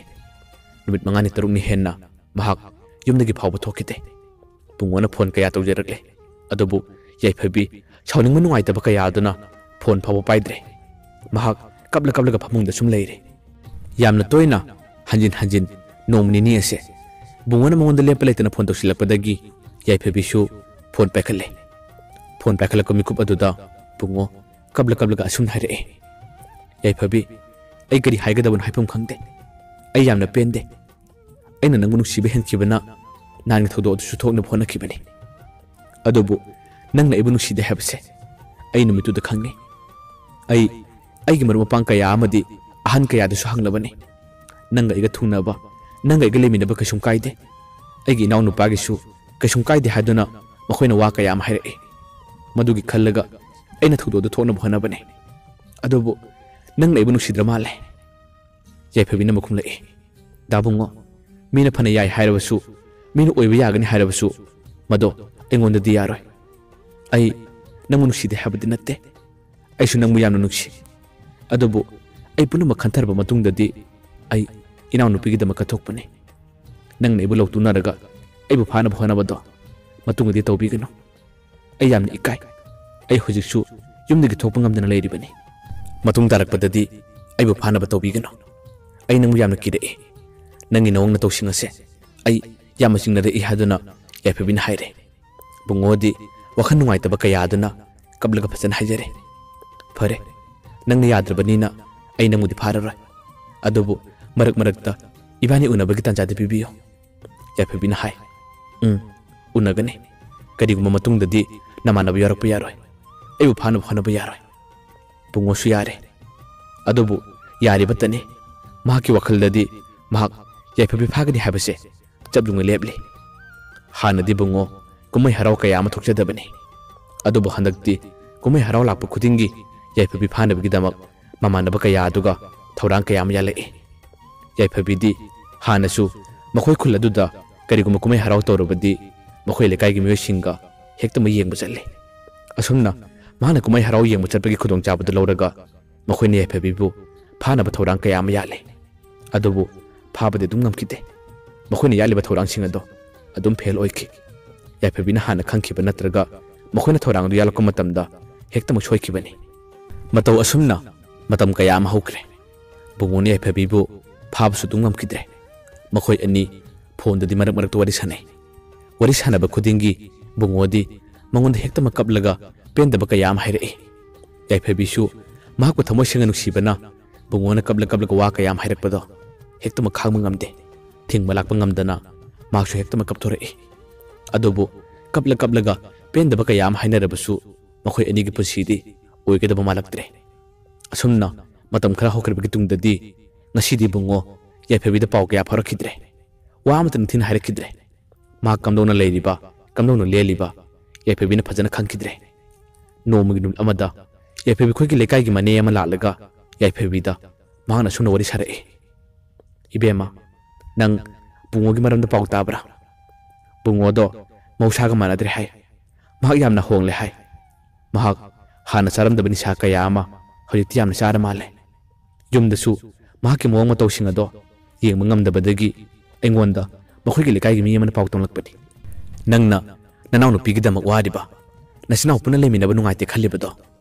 ꯅꯨꯃꯤꯠ ꯃꯉꯥꯅꯤ ꯇꯔꯨꯛꯅꯤ ꯍꯦꯟꯅ ꯃꯍꯥꯛ ꯌꯨꯝꯗꯒꯤ ꯐꯥꯎꯕ ꯊꯣꯛꯈꯤꯗꯦ꯫ ꯄꯨꯡꯉꯣꯅ ꯐꯣꯟ ꯀꯌꯥ ꯇꯧꯖꯔꯛꯂꯦ, ꯑꯗꯨꯕꯨ ꯌꯥꯏꯐꯕꯤ ꯁꯥꯎꯅꯤꯡꯕ ꯅꯨꯡꯉꯥꯏꯇꯕ ꯀꯌꯥ ꯑꯗꯨꯅ ꯐꯣꯟ ꯐꯥꯎꯕ ꯄꯥꯏꯗ꯭ꯔꯦ꯫ ꯃꯍꯥꯛ ꯀꯞꯂ ꯀꯞꯂꯒ ꯐꯃꯨꯡꯗ ꯁꯨꯝ ꯂꯩꯔꯦ꯫ ꯌꯥꯝꯅ ꯇꯣꯏꯅ, ꯍꯟꯖꯤꯟ ꯍꯟꯖꯤꯟ, ꯅꯣꯡꯃ ꯅꯤꯅꯤ ꯑꯁꯦ ꯕꯨꯡꯉꯣꯅ ꯃꯉꯣꯟꯗ ꯂꯦꯞꯄ ꯂꯩꯇꯅ ꯐꯣꯟ ꯇꯧꯁꯤꯜꯂꯛꯄꯗꯒꯤ ꯌꯥꯏꯐꯕꯤꯁꯨ ꯐꯣꯟ ꯄꯥꯏꯈꯠꯂꯦ꯫ ꯐꯣꯟ ꯄꯥꯏꯈꯠꯂꯛꯄ ꯃꯤꯀꯨꯞ ꯑꯗꯨꯗ ꯕꯨꯡꯉꯣ ꯀꯞꯂ ꯀꯞꯂꯒ ꯑꯁꯨꯝꯅ ꯍꯥꯏꯔꯛꯑꯦ, "ꯌꯥꯏꯐꯕꯤ, ꯑꯩ ꯀꯔꯤ ꯍꯥꯏꯒꯗꯕꯅꯣ ꯍꯥꯏꯐꯝ ꯈꯪꯗꯦ꯫ ꯑꯩ ꯌꯥꯝꯅ ꯄꯦꯟꯗꯦ꯫ ꯑꯩꯅ ꯅꯪꯕꯨ ꯅꯨꯡꯁꯤꯕ ꯍꯦꯟꯈꯤꯕꯅ ꯅꯍꯥꯟꯒꯤ ꯊꯧꯗꯣꯛ ꯑꯗꯨꯁꯨ ꯊꯣꯛꯅꯕ ꯍꯣꯠꯅꯈꯤꯕꯅꯤ꯫ ꯑꯗꯨꯕꯨ ꯅꯪꯅ ꯑꯩꯕꯨ ꯅꯨꯡꯁꯤꯗꯦ ꯍꯥꯏꯕꯁꯦ ꯑꯩ ꯅꯨꯃꯤꯠꯇꯨꯗ ꯈꯪꯉꯤ꯫ ꯑꯩ ꯑꯩꯒꯤ ꯃꯔꯨꯞ ꯃꯄꯥꯡ ꯀꯌꯥ ꯑꯃꯗꯤ ꯑꯍꯟ ꯀꯌꯥꯗꯁꯨ ꯍꯪꯂꯕꯅꯤ꯫ ꯅꯪꯒ ꯑꯩꯒ ꯊꯨꯡꯅꯕ, "ꯅꯪꯒ ꯑꯩꯒ ꯂꯩꯃꯤꯟꯅꯕ ꯀꯩꯁꯨꯝ ꯀꯥꯏꯗꯦ, ꯑꯩꯒꯤ ꯏꯅꯥꯎꯅꯨꯄꯥꯒꯤꯁꯨ ꯀꯩꯁꯨꯝ ꯀꯥꯏꯗꯦ" ꯍꯥꯏꯗꯨꯅ ꯃꯈꯣꯏꯅ ꯋꯥ ꯀꯌꯥ ꯑꯃ ꯍꯥꯏꯔꯛꯏ꯫ ꯃꯗꯨꯒꯤ ꯈꯜꯂꯒ ꯑꯩꯅ ꯊꯧꯗꯣꯛ ꯑꯗꯨ ꯊꯣꯛꯅꯕ ꯍꯣꯠꯅꯕꯅꯤ꯫ ꯑꯗꯨꯕꯨ ꯅꯪꯅ ꯑꯩꯕꯨ ꯅꯨꯡꯁꯤꯗ꯭ꯔ ꯃꯥꯜꯂꯦ꯫ ꯌꯥꯏꯐꯕꯤꯅ ꯃꯈꯨꯝꯂꯛꯏ꯫ "ꯗꯥ ꯕꯨꯡꯉꯣ, ꯃꯤꯅ ꯐꯅ ꯌꯥꯏ ꯍꯥꯏꯔꯕꯁꯨ, ꯃꯤꯅ ꯑꯣꯏꯕ ꯌꯥꯒꯅꯤ ꯍꯥꯏꯔꯕꯁꯨ, ꯃꯗꯣ ꯑꯩꯉꯣꯟꯗꯗꯤ ꯌꯥꯔꯣꯏ꯫ ꯑꯩ ꯅꯪꯕꯨ ꯅꯨꯡꯁꯤꯗꯦ ꯍꯥꯏꯕꯗꯤ ꯅꯠꯇꯦ, ꯑꯩꯁꯨ ꯅꯪꯕꯨ ꯌꯥꯝꯅ ꯅꯨꯡꯁꯤ꯫ ꯑꯗꯨꯕꯨ ꯑꯩ ꯄꯨꯝꯅꯃꯛ ꯈꯟꯊꯔꯕ ꯃꯇꯨꯡꯗꯗꯤ ꯑꯩ ꯏꯅꯥꯎꯅꯨꯄꯤꯒꯤꯗꯃꯛ ꯀꯠꯊꯣꯛꯄꯅꯤ꯫ ꯅꯪꯅ ꯑꯩꯕꯨ ꯂꯧꯇꯨꯅꯔꯒ ꯑꯩꯕꯨ ꯐꯥꯅꯕ ꯍꯣꯠꯅꯕꯗꯣ ꯃꯇꯨꯡꯗꯗꯤ ꯇꯧꯕꯤꯒꯅꯨ꯫ ꯑꯩ ꯌꯥꯝꯅ ꯏꯀꯥꯏ꯫ ꯑꯩ ꯍꯧꯖꯤꯛꯁꯨ ꯌꯨꯝꯗꯒꯤ ꯊꯣꯛꯄ ꯉꯝꯗꯅ ꯂꯩꯔꯤꯕꯅꯤ꯫ ꯃꯇꯨꯡ ꯇꯥꯔꯛꯄꯗꯗꯤ ꯑꯩꯕꯨ ꯐꯥꯅꯕ ꯇꯧꯕꯤꯒꯅꯨ꯫ ꯑꯩ ꯅꯪꯕꯨ ꯌꯥꯝꯅ ꯀꯤꯔꯛꯏ꯫ ꯅꯪꯒꯤ ꯅꯑꯣꯡ ꯅꯇꯧꯁꯤꯡ ꯑꯁꯦ ꯑꯩ ꯌꯥꯝꯅ ꯆꯤꯡꯅꯔꯛꯏ" ꯍꯥꯏꯗꯨꯅ ꯌꯥꯏꯐꯕꯤꯅ ꯍꯥꯏꯔꯦ꯫ ꯕꯨꯡꯉꯣꯗꯤ ꯋꯥꯈꯜ ꯅꯨꯡꯉꯥꯏꯇꯕ ꯀꯌꯥ ꯑꯗꯨꯅ ꯀꯞꯂꯒ ꯐꯖꯅ ꯍꯥꯏꯖꯔꯦ꯫ "ꯐꯔꯦ, ꯅꯪꯅ ꯌꯥꯗ꯭ꯔꯕꯅꯤꯅ ꯑꯩ ꯅꯪꯕꯨꯗꯤ ꯐꯥꯔꯔꯣꯏ꯫ ꯑꯗꯨꯕꯨ ꯃꯔꯛ ꯃꯔꯛꯇ ꯏꯕꯥꯅꯤ ꯎꯅꯕꯒꯤ ꯇꯥꯟꯖꯥꯗꯤ ꯄꯤꯕꯤꯌꯨ", ꯌꯥꯏꯐꯕꯤꯅ ꯍꯥꯏ꯫ "ꯎꯝ, ꯎꯅꯒꯅꯤ꯫ ꯀꯔꯤꯒꯨꯝꯕ ꯃꯇꯨꯡꯗꯗꯤ ꯅꯃꯥꯟꯅꯕ ꯌꯥꯎꯔꯛꯄ ꯌꯥꯔꯣꯏ꯫ ꯑꯩꯕꯨ ꯐꯥꯅꯕ ꯍꯣꯠꯅꯕ ꯌꯥꯔꯣꯏ"꯫ ꯕꯨꯡꯉꯣꯁꯨ ꯌꯥꯔꯦ꯫ ꯑꯗꯨꯕꯨ ꯌꯥꯔꯤꯕꯇꯅꯤ꯫ ꯃꯍꯥꯛꯀꯤ ꯋꯥꯈꯜꯗꯗꯤ ꯃꯍꯥꯛ ꯌꯥꯏꯐꯕꯤ ꯐꯥꯒꯅꯤ ꯍꯥꯏꯕꯁꯦ ꯆꯞ ꯌꯨꯡꯅ ꯂꯦꯞꯂꯤ꯫ ꯍꯥꯟꯅꯗꯤ ꯕꯨꯡꯉꯣ ꯀꯨꯝꯍꯩ ꯍꯔꯥꯎ ꯀꯌꯥ ꯑꯃ ꯊꯣꯛꯆꯗꯕꯅꯤ꯫ ꯑꯗꯨꯕꯨ ꯍꯟꯗꯛꯇꯤ ꯀꯨꯝꯍꯩ ꯍꯔꯥꯎ ꯂꯥꯛꯄ ꯈꯨꯗꯤꯡꯒꯤ ꯌꯥꯏꯐꯕꯤ ꯐꯥꯅꯕꯒꯤꯗꯃꯛ ꯃꯃꯥꯟꯅꯕ ꯀꯌꯥ ꯑꯗꯨꯒ ꯊꯧꯔꯥꯡ ꯀꯌꯥ ꯑꯃ ꯌꯥꯜꯂꯛꯏ꯫ ꯌꯥꯏꯐꯕꯤꯗꯤ ꯍꯥꯟꯅꯁꯨ ꯃꯈꯣꯏ ꯈꯨꯜ ꯑꯗꯨꯗ ꯀꯔꯤꯒꯨꯝꯕ ꯀꯨꯝꯍꯩ ꯍꯔꯥꯎ ꯇꯧꯔꯕꯗꯤ ꯃꯈꯣꯏ ꯂꯩꯀꯥꯏꯒꯤ ꯃꯤꯑꯣꯏꯁꯤꯡꯒ ꯍꯦꯛꯇꯃꯛ ꯌꯦꯡꯕ ꯆꯠꯂꯤ꯫ ꯑꯁꯨꯝꯅ ꯃꯍꯥꯛꯅ ꯀꯨꯝꯍꯩ ꯍꯔꯥꯎ ꯌꯦꯡꯕ ꯆꯠꯄꯒꯤ ꯈꯨꯗꯣꯡꯆꯥꯕꯗꯨ ꯂꯧꯔꯒ ꯃꯈꯣꯏꯅ ꯌꯥꯏꯐꯕꯤꯕꯨ ꯐꯥꯅꯕ ꯊꯧꯔꯥꯡ ꯀꯌꯥ ꯑꯃ ꯌꯥꯠꯂꯤ꯫ ꯑꯗꯨꯕꯨ ꯐꯥꯕꯗꯤ ꯑꯗꯨꯝ ꯉꯝꯈꯤꯗꯦ꯫ ꯃꯈꯣꯏꯅ ꯌꯥꯠꯂꯤꯕ ꯊꯧꯔꯥꯡꯁꯤꯡ ꯑꯗꯣ ꯑꯗꯨꯝ ꯐꯦꯜ ꯑꯣꯏꯈꯤ꯫ ꯌꯥꯏꯐꯕꯤꯅ ꯍꯥꯟꯅ ꯈꯪꯈꯤꯕ ꯅꯠꯇ꯭ꯔꯒ ꯃꯈꯣꯏꯅ ꯊꯧꯔꯥꯡ ꯑꯗꯨ ꯌꯥꯠꯂꯛꯄ ꯃꯇꯝꯗ ꯍꯦꯛꯇꯃꯛ ꯁꯣꯏꯈꯤꯕꯅꯤ꯫ ꯃꯇꯧ ꯑꯁꯨꯝꯅ ꯃꯇꯝ ꯀꯌꯥ ꯑꯃ ꯍꯧꯈ꯭ꯔꯦ꯫ ꯕꯨꯡꯉꯣꯅ ꯌꯥꯏꯐꯕꯤꯕꯨ ꯐꯥꯕꯁꯨ ꯑꯗꯨꯝ ꯉꯝꯈꯤꯗ꯭ꯔꯦ꯫ ꯃꯈꯣꯏ ꯑꯅꯤ ꯐꯣꯟꯗꯗꯤ ꯃꯔꯛ ꯃꯔꯛꯇ ꯋꯥꯔꯤ ꯁꯥꯟꯅꯩ꯫ ꯋꯥꯔꯤ ꯁꯥꯟꯅꯕ ꯈꯨꯗꯤꯡꯒꯤ ꯕꯨꯡꯉꯣꯗꯤ ꯃꯉꯣꯟꯗ ꯍꯦꯛꯇꯃꯛ ꯀꯞꯂꯒ ꯄꯦꯟꯗꯕ ꯀꯌꯥ ꯑꯃ ꯍꯥꯏꯔꯛꯏ꯫ ꯌꯥꯏꯐꯕꯤꯁꯨ ꯃꯍꯥꯛꯄꯨ ꯊꯃꯣꯏ ꯁꯦꯡꯅ ꯅꯨꯡꯁꯤꯕꯅ ꯕꯨꯡꯉꯣꯅ ꯀꯞꯂ ꯀꯞꯂꯒ ꯋꯥ ꯀꯌꯥ ꯑꯃ ꯍꯥꯏꯔꯛꯄꯗꯣ ꯍꯦꯛꯇꯃꯛ ꯈꯥꯡꯕ ꯉꯝꯗꯦ꯫ ꯊꯤꯡꯕ ꯂꯥꯛꯄ ꯉꯝꯗꯅ ꯃꯍꯥꯛꯁꯨ ꯍꯦꯛꯇꯃꯛ ꯀꯞꯊꯣꯔꯛꯏ꯫ ꯑꯗꯨꯕꯨ ꯀꯞꯂ ꯀꯞꯂꯒ ꯄꯦꯟꯗꯕ ꯀꯌꯥ ꯑꯃ ꯍꯥꯏꯅꯔꯕꯁꯨ ꯃꯈꯣꯏ ꯑꯅꯤꯒꯤ ꯄꯨꯟꯁꯤꯗꯤ ꯑꯣꯏꯒꯗꯕ ꯃꯥꯜꯂꯛꯇ꯭ꯔꯦ꯫ ꯑꯁꯨꯝꯅ ꯃꯇꯝ ꯈꯔ ꯍꯧꯈ꯭ꯔꯕꯒꯤ ꯇꯨꯡꯗꯗꯤ ꯉꯁꯤꯗꯤ ꯕꯨꯡꯉꯣ ꯌꯥꯏꯐꯕꯤꯗ ꯄꯥꯎ ꯀꯌꯥ ꯐꯥꯎꯔꯛꯈꯤꯗ꯭ꯔꯦ꯫ ꯋꯥ ꯑꯃꯠꯇ ꯅꯤꯡꯊꯤꯅ ꯍꯥꯏꯔꯛꯈꯤꯗ꯭ꯔꯦ꯫ ꯃꯍꯥꯛ ꯀꯝꯗꯧꯅ ꯂꯩꯔꯤꯕ, ꯀꯝꯗꯧꯅ ꯂꯦꯜꯂꯤꯕ ꯌꯥꯏꯐꯕꯤꯅ ꯐꯖꯅ ꯈꯪꯈꯤꯗ꯭ꯔꯦ꯫ ꯅꯣꯡꯃꯒꯤ ꯅꯨꯃꯤꯠ ꯑꯃꯗ ꯌꯥꯏꯐꯕꯤ ꯑꯩꯈꯣꯏꯒꯤ ꯂꯩꯀꯥꯏꯒꯤ ꯃꯅꯦ ꯑꯃ ꯂꯥꯛꯂꯒ ꯌꯥꯏꯐꯕꯤꯗ ꯃꯍꯥꯛꯅ ꯑꯁꯨꯝꯅ ꯋꯥꯔꯤ ꯁꯥꯔꯛꯏ, "ꯏꯕꯦꯝꯃ, ꯅꯪ ꯕꯨꯡꯉꯣꯒꯤ ꯃꯔꯝꯗ ꯄꯥꯎ ꯇꯥꯕ꯭ꯔꯥ? ꯕꯨꯡꯉꯣꯗꯣ ꯃꯍꯧꯁꯥꯒ ꯃꯥꯟꯅꯗ꯭ꯔꯦ ꯍꯥꯏ꯫ ꯃꯍꯥꯛ ꯌꯥꯝꯅ ꯍꯣꯡꯂꯦ ꯍꯥꯏ꯫ ꯃꯍꯥꯛ ꯍꯥꯟꯅ ꯆꯥꯔꯝꯗꯕ ꯅꯤꯁꯥ ꯀꯌꯥ ꯑꯃ ꯍꯧꯖꯤꯛꯇꯤ ꯌꯥꯝꯅ ꯆꯥꯔ ꯃꯥꯜꯂꯦ꯫ ꯌꯨꯝꯗꯁꯨ ꯃꯍꯥꯛꯀꯤ ꯃꯑꯣꯡ ꯃꯇꯧꯁꯤꯡ ꯑꯗꯣ ꯌꯦꯡꯕ ꯉꯝꯗꯕꯗꯒꯤ ꯑꯩꯉꯣꯟꯗ ꯃꯈꯣꯏꯒꯤ ꯂꯩꯀꯥꯏꯒꯤ ꯃꯤ ꯑꯃꯅ ꯄꯥꯎ ꯇꯝꯂꯛꯄꯅꯤ꯫ ꯅꯪꯅ ꯅꯅꯥꯎꯅꯨꯄꯤꯒꯤꯗꯃꯛ ꯋꯥꯔꯤꯕ, ꯅꯆꯤꯟꯅꯥꯎ ꯄꯨꯟꯅ ꯂꯩꯃꯤꯟꯅꯕ ꯅꯨꯡꯉꯥꯏꯇꯦ ꯈꯜꯂꯤꯕꯗꯣ?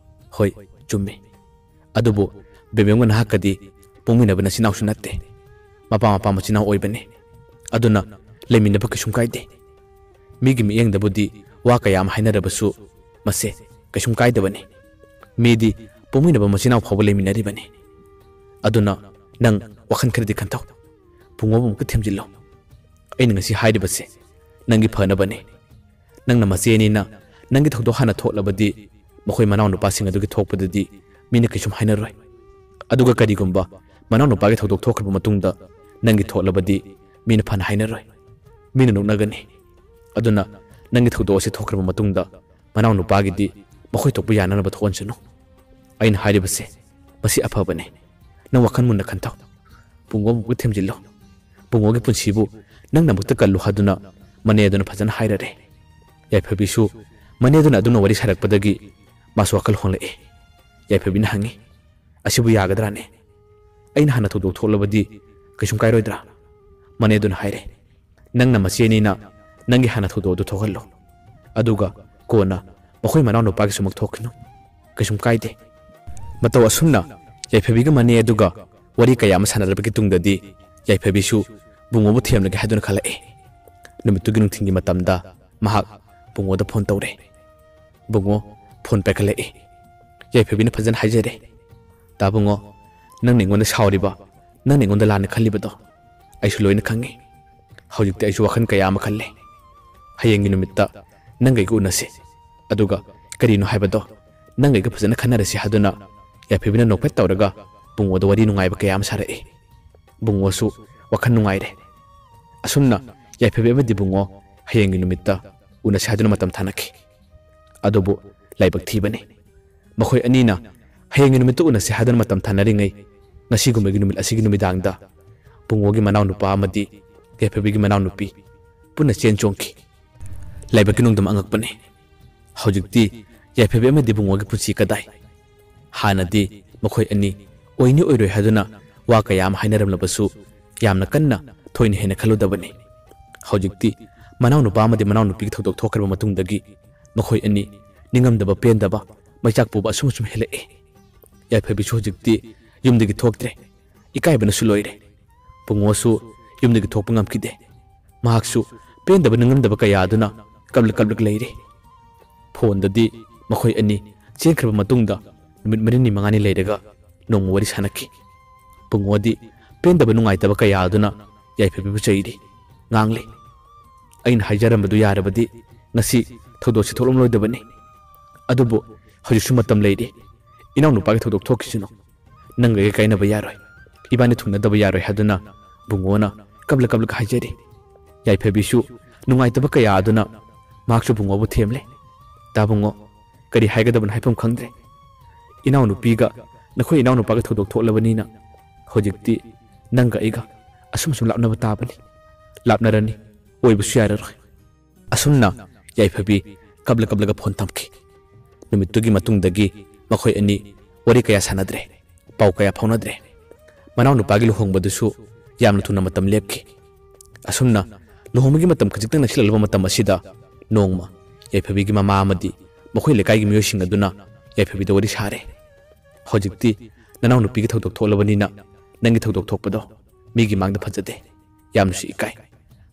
ꯍꯣꯏ, ꯆꯨꯝꯃꯤ꯫ ꯑꯗꯨꯕꯨ ꯕꯦꯕꯦꯝꯒ ꯅꯍꯥꯛꯀꯗꯤ ꯄꯣꯛꯃꯤꯟꯅꯕ ꯅꯆꯤꯟꯅꯥꯎꯁꯨ ꯅꯠꯇꯦ꯫ ꯃꯄꯥ ꯃꯄꯥ ꯃꯆꯤꯟꯅꯥꯎ ꯑꯣꯏꯕꯅꯤ꯫ ꯑꯗꯨꯅ ꯂꯩꯃꯤꯟꯅꯕ ꯀꯩꯁꯨꯝ ꯀꯥꯏꯗꯦ꯫ ꯃꯤꯒꯤ ꯃꯤꯠꯌꯦꯡꯗꯕꯨꯗꯤ ꯋꯥ ꯀꯌꯥ ꯑꯃ ꯍꯥꯏꯅꯔꯕꯁꯨ ꯃꯁꯦ ꯀꯩꯁꯨꯝ ꯀꯥꯏꯗꯕꯅꯤ꯫ ꯃꯤꯗꯤ ꯄꯣꯛꯃꯤꯟꯅꯕ ꯃꯆꯤꯟꯅꯥꯎ ꯐꯥꯎꯕ ꯂꯩꯃꯤꯟꯅꯔꯤꯕꯅꯤ꯫ ꯑꯗꯨꯅ ꯅꯪ ꯋꯥꯈꯜ ꯈꯔꯗꯤ ꯈꯟꯊꯧ꯫ ꯕꯨꯡꯉꯣꯕꯨ ꯑꯃꯨꯛꯇ ꯊꯦꯝꯖꯤꯜꯂꯨ꯫ ꯑꯩꯅ ꯉꯁꯤ ꯍꯥꯏꯔꯤꯕꯁꯦ ꯅꯪꯒꯤ ꯐꯅꯕꯅꯤ꯫ ꯅꯪꯅ ꯃꯆꯦꯅꯤꯅ ꯅꯪꯒꯤ ꯊꯧꯗꯣꯛ ꯍꯥꯟꯅ ꯊꯣꯛꯂꯕꯗꯤ ꯃꯈꯣꯏ ꯃꯅꯥꯎ ꯅꯨꯄꯥꯁꯤꯡ ꯑꯗꯨꯒꯤ ꯊꯣꯛꯄꯗꯗꯤ ꯃꯤꯅ ꯀꯩꯁꯨꯝ ꯍꯥꯏꯅꯔꯣꯏ꯫ ꯑꯗꯨꯒ ꯀꯔꯤꯒꯨꯝꯕ ꯃꯅꯥꯎ ꯅꯨꯄꯥꯒꯤ ꯊꯧꯗꯣꯛ ꯊꯣꯛꯈ꯭ꯔꯕ ꯃꯇꯨꯡꯗ ꯅꯪꯒꯤ ꯊꯣꯛꯂꯕꯗꯤ ꯃꯤꯅ ꯐꯅ ꯍꯥꯏꯅꯔꯣꯏ꯫ ꯃꯤꯅ ꯅꯣꯛꯅꯒꯅꯤ꯫ ꯑꯗꯨꯅ ꯅꯪꯒꯤ ꯊꯧꯗꯣꯛ ꯑꯁꯤ ꯊꯣꯛꯈ꯭ꯔꯕ ꯃꯇꯨꯡꯗ ꯃꯅꯥꯎ ꯅꯨꯄꯥꯒꯤꯗꯤ ꯃꯈꯣꯏ ꯊꯣꯛꯄ ꯌꯥꯅꯅꯕ ꯊꯣꯛꯍꯟꯁꯅꯨ꯫ ꯑꯩꯅ ꯍꯥꯏꯔꯤꯕꯁꯦ ꯃꯁꯤ ꯑꯐꯕꯅꯤ꯫ ꯅꯪ ꯋꯥꯈꯜ ꯃꯨꯟꯅ ꯈꯟꯊꯧ꯫ ꯕꯨꯡꯉꯣ ꯑꯃꯨꯛꯇ ꯊꯦꯝꯖꯤꯜꯂꯨ꯫ ꯕꯨꯡꯉꯣꯒꯤ ꯄꯨꯟꯁꯤꯕꯨ ꯅꯪꯅ ꯑꯃꯨꯛꯇ ꯀꯜꯂꯨ ꯍꯥꯏꯗꯨꯅ ꯃꯅꯦ ꯑꯗꯨꯅ ꯐꯖꯅ ꯍꯥꯏꯔꯔꯦ꯫ ꯌꯥꯏꯐꯕꯤꯁꯨ ꯃꯅꯦ ꯑꯗꯨꯅ ꯑꯗꯨꯝꯅ ꯋꯥꯔꯤ ꯁꯥꯔꯛꯄꯗꯒꯤ ꯃꯥꯁꯨ ꯋꯥꯈꯜ ꯍꯣꯡꯂꯛꯏ꯫ ꯌꯥꯏꯐꯕꯤꯅ ꯍꯪꯉꯤ, "ꯑꯁꯤꯕꯨ ꯌꯥꯒꯗ꯭ꯔꯥꯅꯦ? ꯑꯩꯅ ꯍꯥꯟꯅ ꯊꯧꯗꯣꯛ ꯊꯣꯛꯂꯕꯗꯤ ꯀꯩꯁꯨꯝ ꯀꯥꯏꯔꯣꯏꯗ꯭ꯔꯥ?" ꯃꯅꯦ ꯑꯗꯨꯅ ꯍꯥꯏꯔꯦ, "ꯅꯪꯅ ꯃꯆꯦꯅꯤꯅ ꯅꯪꯒꯤ ꯍꯥꯟꯅ ꯊꯧꯗꯣꯛ ꯑꯗꯨ ꯊꯣꯛꯍꯜꯂꯨ꯫ ꯑꯗꯨꯒ ꯀꯣꯟꯅ ꯃꯈꯣꯏ ꯃꯅꯥꯎ ꯅꯨꯄꯥꯒꯤꯁꯨꯃꯛ ꯊꯣꯛꯈꯤꯅꯨ꯫ ꯀꯩꯁꯨꯝ ꯀꯥꯏꯗꯦ꯫" ꯃꯇꯧ ꯑꯁꯨꯝꯅ ꯌꯥꯏꯐꯕꯤꯒ ꯃꯅꯦ ꯑꯗꯨꯒ ꯋꯥꯔꯤ ꯀꯌꯥ ꯑꯃ ꯁꯥꯟꯅꯔꯕꯒꯤ ꯇꯨꯡꯗꯗꯤ ꯌꯥꯏꯐꯕꯤꯁꯨ ꯕꯨꯡꯉꯣꯕꯨ ꯊꯦꯝꯂꯒꯦ ꯍꯥꯏꯗꯨꯅ ꯈꯜꯂꯛꯑꯦ꯫ ꯅꯨꯃꯤꯠꯇꯨꯒꯤ ꯅꯨꯡꯊꯤꯜꯒꯤ ꯃꯇꯝꯗ ꯃꯍꯥꯛ ꯕꯨꯡꯉꯣꯗ ꯐꯣꯟ ꯇꯧꯔꯦ꯫ ꯕꯨꯡꯉꯣ ꯐꯣꯟ ꯄꯥꯏꯈꯠꯂꯛꯏ꯫ ꯌꯥꯏꯐꯕꯤꯅ ꯐꯖꯅ ꯍꯥꯏꯖꯔꯦ, "ꯇꯥ ꯕꯨꯡꯉꯣ, ꯅꯪꯅ ꯑꯩꯉꯣꯟꯗ ꯁꯥꯎꯔꯤꯕ, ꯅꯪꯅ ꯑꯩꯉꯣꯟꯗ ꯂꯥꯟꯅ ꯈꯜꯂꯤꯕꯗꯣ ꯑꯩꯁꯨ ꯂꯣꯏꯅ ꯈꯪꯉꯤ꯫ ꯍꯧꯖꯤꯛꯇꯤ ꯑꯩꯁꯨ ꯋꯥꯈꯜ ꯀꯌꯥ ꯑꯃ ꯈꯜꯂꯦ꯫ ꯍꯌꯦꯡꯒꯤ ꯅꯨꯃꯤꯠꯇ ꯅꯪꯒ ꯑꯩꯒ ꯎꯅꯁꯤ꯫ ꯑꯗꯨꯒ ꯀꯔꯤꯅꯣ ꯍꯥꯏꯕꯗꯣ ꯅꯪꯒ ꯑꯩꯒ ꯐꯖꯅ ꯈꯟꯅꯔꯁꯤ" ꯍꯥꯏꯗꯨꯅ ꯌꯥꯏꯐꯕꯤꯅ ꯅꯣꯛꯐꯦꯠ ꯇꯧꯔꯒ ꯕꯨꯡꯉꯣꯗ ꯋꯥꯔꯤ ꯅꯨꯡꯉꯥꯏꯕ ꯀꯌꯥ ꯑꯃ ꯁꯥꯔꯛꯏ꯫ ꯕꯨꯡꯉꯣꯁꯨ ꯋꯥꯈꯜ ꯅꯨꯡꯉꯥꯏꯔꯦ꯫ ꯑꯁꯨꯝꯅ ꯌꯥꯏꯐꯕꯤ ꯑꯃꯗꯤ ꯕꯨꯡꯉꯣ ꯍꯌꯦꯡꯒꯤ ꯅꯨꯃꯤꯠꯇ ꯎꯅꯁꯤ ꯍꯥꯏꯗꯨꯅ ꯃꯇꯝ ꯊꯥꯅꯈꯤ꯫ ꯑꯗꯨꯕꯨ ꯂꯥꯏꯕꯛ ꯊꯤꯕꯅꯤ, ꯃꯈꯣꯏ ꯑꯅꯤꯅ ꯍꯌꯦꯡꯒꯤ ꯅꯨꯃꯤꯠꯇ ꯎꯅꯁꯤ ꯍꯥꯏꯗꯨꯅ ꯃꯇꯝ ꯊꯥꯅꯔꯤꯉꯩ, ꯉꯁꯤꯒꯨꯝꯕꯒꯤ ꯅꯨꯃꯤꯠ ꯑꯁꯤꯒꯤ ꯅꯨꯃꯤꯗꯥꯡꯗ ꯕꯨꯡꯉꯣꯒꯤ ꯃꯅꯥꯎꯅꯨꯄꯥ ꯑꯃꯗꯤ ꯌꯥꯏꯐꯕꯤꯒꯤ ꯃꯅꯥꯎꯅꯨꯄꯤ ꯄꯨꯟꯅ ꯆꯦꯟ ꯆꯣꯡꯈꯤ꯫ ꯂꯥꯏꯕꯛꯀꯤ ꯅꯣꯡꯗꯝ ꯑꯉꯛꯄꯅꯤ꯫ ꯍꯧꯖꯤꯛꯇꯤ ꯌꯥꯏꯐꯕꯤ ꯑꯃꯗꯤ ꯕꯨꯡꯉꯣꯒꯤ ꯄꯨꯟꯁꯤ ꯀꯗꯥꯏ? ꯍꯥꯟꯅꯗꯤ ꯃꯈꯣꯏ ꯑꯅꯤ ꯑꯣꯏꯅꯤ ꯑꯣꯏꯔꯣꯏ ꯍꯥꯏꯗꯨꯅ ꯋꯥ ꯀꯌꯥ ꯑꯃ ꯍꯥꯏꯅꯔꯝꯂꯕꯁꯨ, ꯌꯥꯝꯅ ꯀꯟꯅ ꯊꯣꯏꯅ ꯍꯦꯟꯅ ꯈꯜꯂꯨꯗꯕꯅꯤ꯫ ꯍꯧꯖꯤꯛꯇꯤ ꯃꯅꯥꯎꯅꯨꯄꯥ ꯑꯃꯗꯤ ꯃꯅꯥꯎꯅꯨꯄꯤꯒꯤ ꯊꯧꯗꯣꯛ ꯊꯣꯛꯈ꯭ꯔꯕ ꯃꯇꯨꯡꯗꯒꯤ ꯃꯈꯣꯏ ꯑꯅꯤ ꯅꯤꯡꯉꯝꯗꯕ, ꯄꯦꯟꯗꯕ, ꯃꯩꯆꯥꯛ ꯄꯨꯕ ꯑꯁꯨꯝ ꯑꯁꯨꯝ ꯍꯦꯜꯂꯛꯑꯦ꯫ ꯌꯥꯏꯐꯕꯤꯁꯨ ꯍꯧꯖꯤꯛꯇꯤ ꯌꯨꯝꯗꯒꯤ ꯊꯣꯛꯇ꯭ꯔꯦ꯫ ꯏꯀꯥꯏꯕꯅꯁꯨ ꯂꯣꯏꯔꯦ꯫ ꯕꯨꯡꯉꯣꯁꯨ ꯌꯨꯝꯗꯒꯤ ꯊꯣꯛꯄ ꯉꯝꯈꯤꯗꯦ꯫ ꯃꯍꯥꯛꯁꯨ ꯄꯦꯟꯗꯕ, ꯅꯤꯡꯉꯝꯗꯕ ꯀꯌꯥ ꯑꯗꯨꯅ ꯀꯞꯂ ꯀꯞꯂꯒ ꯂꯩꯔꯤ꯫ ꯐꯣꯟꯗꯗꯤ ꯃꯈꯣꯏ ꯑꯅꯤ ꯆꯦꯟꯈ꯭ꯔꯕ ꯃꯇꯨꯡꯗ ꯅꯨꯃꯤꯠ ꯃꯔꯤꯅꯤ ꯃꯉꯥꯅꯤ ꯂꯩꯔꯒ ꯅꯣꯡꯃ ꯋꯥꯔꯤ ꯁꯥꯟꯅꯈꯤ꯫ ꯕꯨꯡꯉꯣꯗꯤ ꯄꯦꯟꯗꯕ, ꯅꯨꯡꯉꯥꯏꯇꯕ ꯀꯌꯥ ꯑꯗꯨꯅ ꯌꯥꯏꯐꯕꯤꯕꯨ ꯆꯩꯔꯤ, ꯉꯥꯡꯂꯤ꯫ "ꯑꯩꯅ ꯍꯥꯏꯖꯔꯝꯕꯗꯨ ꯌꯥꯔꯕꯗꯤ ꯉꯁꯤ ꯊꯧꯗꯣꯛꯁꯤ ꯊꯣꯛꯂꯝꯂꯣꯏꯗꯕꯅꯤ꯫ ꯑꯗꯨꯕꯨ ꯍꯧꯖꯤꯛꯁꯨ ꯃꯇꯝ ꯂꯩꯔꯤ꯫ ꯏꯅꯥꯎꯅꯨꯄꯥꯒꯤ ꯊꯧꯗꯣꯛ ꯊꯣꯛꯈꯤꯁꯅꯨ꯫ ꯅꯪꯒ ꯑꯩꯒ ꯀꯥꯏꯅꯕ ꯌꯥꯔꯣꯏ, ꯏꯕꯥꯅꯤ ꯊꯨꯡꯅꯗꯕ ꯌꯥꯔꯣꯏ" ꯍꯥꯏꯗꯨꯅ ꯕꯨꯡꯉꯣꯅ ꯀꯞꯂ ꯀꯞꯂꯒ ꯍꯥꯏꯖꯔꯤ꯫ ꯌꯥꯏꯐꯕꯤꯁꯨ ꯅꯨꯡꯉꯥꯏꯇꯕ ꯀꯌꯥ ꯑꯗꯨꯅ ꯃꯍꯥꯛꯁꯨ ꯕꯨꯡꯉꯣꯕꯨ ꯊꯦꯝꯂꯦ꯫ "ꯇꯥ ꯕꯨꯡꯉꯣ, ꯀꯔꯤ ꯍꯥꯏꯒꯗꯕꯅꯣ ꯍꯥꯏꯐꯝ ꯈꯪꯗ꯭ꯔꯦ꯫ ꯏꯅꯥꯎꯅꯨꯄꯤꯒ ꯅꯈꯣꯏ ꯏꯅꯥꯎꯅꯨꯄꯥꯒ ꯊꯧꯗꯣꯛ ꯊꯣꯛꯂꯕꯅꯤꯅ ꯍꯧꯖꯤꯛꯇꯤ ꯅꯪꯒ ꯑꯩꯒ ꯑꯁꯨꯝ ꯑꯁꯨꯝ ꯂꯥꯞꯅꯕ ꯇꯥꯕꯅꯤ꯫ ꯂꯥꯞꯅꯔꯅꯤ, ꯑꯣꯏꯕꯁꯨ ꯌꯥꯔꯔꯣꯏ"꯫ ꯑꯁꯨꯝꯅ ꯌꯥꯏꯐꯕꯤ ꯀꯞꯂ ꯀꯞꯂꯒ ꯐꯣꯟ ꯊꯝꯈꯤ꯫ ꯅꯨꯃꯤꯠꯇꯨꯒꯤ ꯃꯇꯨꯡꯗꯒꯤ ꯃꯈꯣꯏ ꯑꯅꯤ ꯋꯥꯔꯤ ꯀꯌꯥ ꯁꯥꯟꯅꯗ꯭ꯔꯦ, ꯄꯥꯎ ꯀꯌꯥ ꯐꯥꯎꯅꯗ꯭ꯔꯦ꯫ ꯃꯅꯥꯎꯅꯨꯄꯥꯒꯤ ꯂꯨꯍꯣꯡꯕꯗꯨꯁꯨ ꯌꯥꯝꯅ ꯊꯨꯅ ꯃꯇꯝ ꯂꯦꯞꯈꯤ꯫ ꯑꯁꯨꯝꯅ ꯂꯨꯍꯣꯡꯕꯒꯤ ꯃꯇꯝ ꯈꯖꯤꯛꯇꯪ ꯅꯛꯁꯤꯜꯂꯛꯂꯕ ꯃꯇꯝ ꯑꯁꯤꯗ ꯅꯣꯡꯃ ꯌꯥꯏꯐꯕꯤꯒꯤ ꯃꯃꯥ ꯑꯃꯗꯤ ꯃꯈꯣꯏ ꯂꯩꯀꯥꯏꯒꯤ ꯃꯤꯑꯣꯏꯁꯤꯡ ꯑꯗꯨꯅ ꯌꯥꯏꯐꯕꯤꯗ ꯋꯥꯔꯤ ꯁꯥꯔꯦ꯫ "ꯍꯧꯖꯤꯛꯇꯤ ꯅꯅꯥꯎꯅꯨꯄꯤꯒꯤ ꯊꯧꯗꯣꯛ ꯊꯣꯛꯂꯕꯅꯤꯅ ꯅꯪꯒꯤ ꯊꯧꯗꯣꯛ ꯊꯣꯛꯄꯗꯣ ꯃꯤꯒꯤ ꯃꯥꯡꯗ ꯐꯖꯗꯦ, ꯌꯥꯝꯅꯁꯨ ꯏꯀꯥꯏ꯫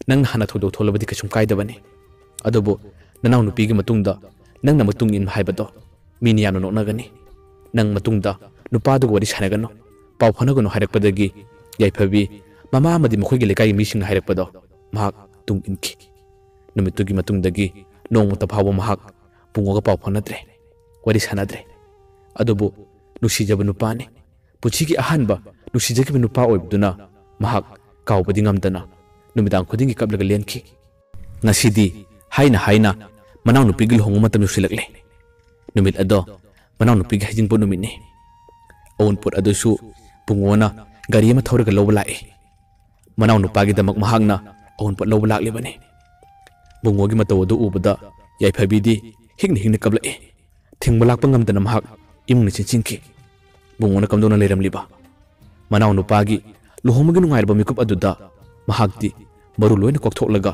ꯅꯪꯅ ꯍꯥꯟꯅ ꯊꯧꯗꯣꯛ ꯊꯣꯛꯂꯕꯗꯤ ꯀꯩꯁꯨꯝ ꯀꯥꯏꯗꯕꯅꯤ, ꯑꯗꯨꯕꯨ ꯅꯅꯥꯎꯅꯨꯄꯤꯒꯤ ꯃꯇꯨꯡꯗ ꯅꯪꯅ ꯃꯇꯨꯡ ꯏꯟꯕ ꯍꯥꯏꯕꯗꯣ ꯃꯤꯅ ꯌꯥꯝꯅ ꯅꯣꯛꯅꯒꯅꯤ꯫ ꯅꯪ ꯃꯇꯨꯡꯗ ꯅꯨꯄꯥꯗꯨꯒ ꯋꯥꯔꯤ ꯁꯥꯟꯅꯒꯅꯨ, ꯄꯥꯎ ꯐꯥꯎꯅꯒꯅꯨ" ꯍꯥꯏꯔꯛꯄꯗꯒꯤ ꯌꯥꯏꯐꯕꯤ ꯃꯃꯥ ꯑꯃꯗꯤ ꯃꯈꯣꯏꯒꯤ ꯂꯩꯀꯥꯏꯒꯤ ꯃꯤꯁꯤꯡꯅ ꯍꯥꯏꯔꯛꯄꯗꯣ ꯃꯍꯥꯛ ꯇꯨꯡ ꯏꯟꯈꯤ꯫ ꯅꯨꯃꯤꯠꯇꯨꯒꯤ ꯃꯇꯨꯡꯗꯒꯤ ꯅꯣꯡꯃꯇ ꯐꯥꯎꯕ ꯃꯍꯥꯛ ꯕꯨꯡꯉꯣꯒ ꯄꯥꯎ ꯐꯥꯎꯅꯗ꯭ꯔꯦ, ꯋꯥꯔꯤ ꯁꯥꯟꯅꯗ꯭ꯔꯦ꯫ ꯑꯗꯨꯕꯨ ꯅꯨꯡꯁꯤꯖꯕ ꯅꯨꯄꯥꯅꯤ, ꯄꯨꯟꯁꯤꯒꯤ ꯑꯍꯥꯟꯕ ꯅꯨꯡꯁꯤꯖꯈꯤꯕ ꯅꯨꯄꯥ ꯑꯣꯏꯕꯗꯨꯅ ꯃꯍꯥꯛ ꯀꯥꯎꯕꯗꯤ ꯉꯝꯗꯅ ꯅꯨꯃꯤꯗꯥꯡ ꯈꯨꯗꯤꯡꯒꯤ ꯀꯞꯂꯒ ꯂꯦꯟꯈꯤ꯫ ꯉꯁꯤꯗꯤ ꯍꯥꯏꯅ ꯍꯥꯏꯅ ꯃꯅꯥꯎꯅꯨꯄꯤꯒꯤ ꯂꯨꯍꯣꯡꯕ ꯃꯇꯝ ꯌꯧꯁꯤꯜꯂꯛꯂꯦ꯫ ꯅꯨꯃꯤꯠ ꯑꯗꯣ ꯃꯅꯥꯎꯅꯨꯄꯤꯒꯤ ꯍꯩꯖꯤꯡꯄꯣꯠ ꯅꯨꯃꯤꯠꯅꯤ꯫ ꯑꯋꯨꯟꯄꯣꯠ ꯑꯗꯨꯁꯨ ꯕꯨꯡꯉꯣꯅ ꯒꯥꯔꯤ ꯑꯃ ꯊꯧꯔꯒ ꯂꯧꯕ ꯂꯥꯛꯏ꯫ ꯃꯅꯥꯎꯅꯨꯄꯥꯒꯤꯗꯃꯛ ꯃꯍꯥꯛꯅ ꯑꯋꯨꯟꯄꯣꯠ ꯂꯧꯕ ꯂꯥꯛꯂꯤꯕꯅꯤ꯫ ꯕꯨꯡꯉꯣꯒꯤ ꯃꯇꯧ ꯑꯗꯨ ꯎꯕꯗ ꯌꯥꯏꯐꯕꯤꯗꯤ ꯍꯤꯡꯅ ꯍꯤꯡꯅ ꯀꯞꯂꯛꯏ꯫ ꯊꯤꯡꯕ ꯂꯥꯛꯄ ꯉꯝꯗꯅ ꯃꯍꯥꯛ ꯏꯃꯨꯡꯅ ꯆꯦꯟꯁꯤꯟꯈꯤ꯫ ꯕꯨꯡꯉꯣꯅ ꯀꯝꯗꯧꯅ ꯂꯩꯔꯝꯂꯤꯕ? ꯃꯅꯥꯎꯅꯨꯄꯥꯒꯤ ꯂꯨꯍꯣꯡꯕꯒꯤ ꯅꯨꯡꯉꯥꯏꯔꯕ ꯃꯤꯀꯨꯞ ꯑꯗꯨꯗ ꯃꯍꯥꯛꯇꯤ ꯃꯔꯨ ꯂꯣꯏꯅ ꯀꯣꯛꯊꯣꯛꯂꯒ